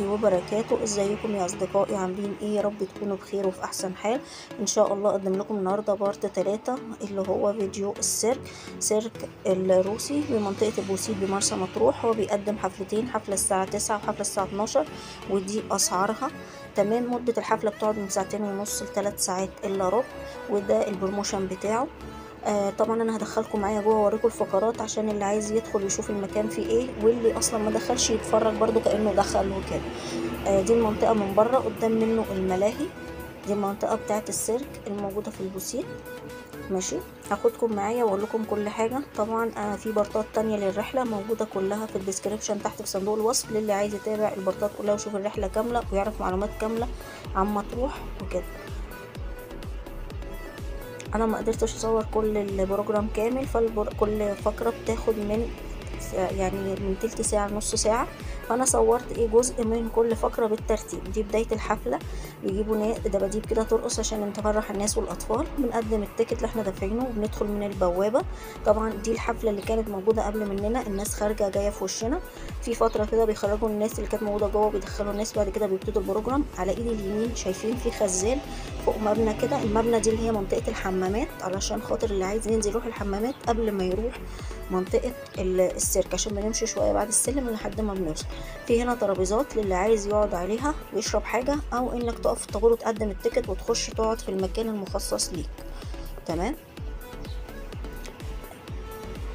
الله وبركاته. ازيكم يا اصدقائي، عاملين ايه؟ يا رب تكونوا بخير وفي احسن حال ان شاء الله. اقدم لكم النهارده part 3 اللي هو فيديو السيرك، سيرك الروسي بمنطقة البوسيت بمرسى مطروح. هو بيقدم حفلتين، حفلة الساعة 9 وحفله الساعة 12، ودي اسعارها تمام. مده الحفلة بتقعد من 2.5 ل3 ساعات الا ربع، وده ال promotion بتاعه. طبعا انا هدخلكم معايا جوه واوريكم الفقرات عشان اللي عايز يدخل يشوف المكان فيه ايه، واللي اصلا ما دخلش يتفرج برضو كانه دخل وكده. دي المنطقة من بره، قدام منه الملاهي، دي المنطقة بتاعه السيرك الموجودة في البوسيت. ماشي، هاخدكم معايا واقول لكم كل حاجة. طبعا في بارتات تانية للرحلة موجودة كلها في ال description تحت في صندوق الوصف، للي عايز يتابع البارتات كلها ويشوف الرحلة كاملة ويعرف معلومات كاملة عن مطروح وكده. انا ما قدرتش اصور كل ال program كامل، فكل فقره بتاخد من يعني من تلت ساعة نص ساعة، فانا صورت ايه جزء من كل فقره بالترتيب. دي بداية الحفلة، بيجيبوا دباديب كده ترقص عشان نتفرح الناس والاطفال. بنقدم ال ticket اللي احنا دافعينه وبندخل من البوابة. طبعا دي الحفلة اللي كانت موجودة قبل مننا، الناس خارجه جاية في وشنا. في فترة كده بيخرجوا الناس اللي كانت موجودة جوه، بيدخلوا الناس، بعد كده بيبتدوا ال program. على ايد اليمين شايفين في خزان فوق مبنى كده، المبنى دي اللي هي منطقة الحمامات، علشان خاطر اللي عايز ينزل يروح الحمامات قبل ما يروح منطقة السيرك، عشان بنمشي شوية بعد السلم لحد ما بنوصل. في هنا ترابيزات للي عايز يقعد عليها ويشرب حاجة، او انك تقف في الطابور وتقدم ال ticket وتخش تقعد في المكان المخصص ليك. تمام،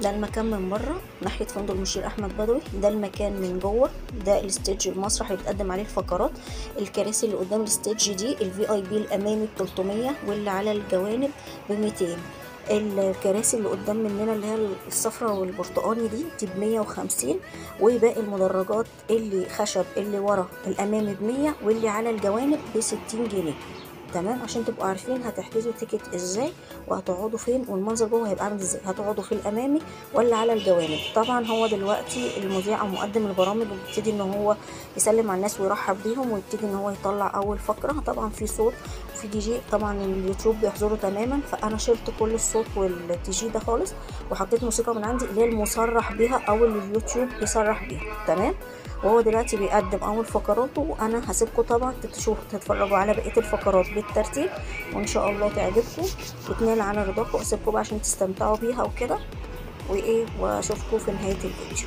ده المكان من بره ناحية فندق المشير احمد بدوي. ده المكان من جوه، ده ال stage المسرح اللي بتقدم عليه الفقرات. الكراسي اللي قدام ال stage دي ال VIP الامامي ب 300، واللي على الجوانب ب 200. الكراسي اللي قدام مننا اللي هي الصفرة والبرتقاني دي ب 150، وباقي المدرجات اللي خشب اللي ورا الامامي ب 100، واللي على الجوانب ب 60 جنيه. تمام، عشان تبقوا عارفين هتحجزوا ticket ازاي وهتقعدوا فين والمنظر جوه هيبقى عامل ازاي، هتقعدوا في الامامي ولا على الجوانب. طبعا هو دلوقتي المذيع او مقدم البرامج بيبتدي ان هو يسلم على الناس ويرحب بيهم، ويبتدي ان هو يطلع اول فقره. طبعا في صوت وفي دي جي، طبعا اليوتيوب بيحظره تماما، فانا شلت كل الصوت والدي جي ده خالص وحطيت موسيقى من عندي اللي هي المصرح بيها او اللي اليوتيوب بيصرح بيها. تمام، وهو دلوقتي بيقدم اول فقراته، وانا هسيبكم طبعا تشوفوا تتفرجوا على بقية الفقرات بالترتيب، وان شاء الله تعجبكم وتنال على رضاكم. اسيبكم بقى عشان تستمتعوا بيها وكده وايه، واشوفكم في نهاية الفيديو.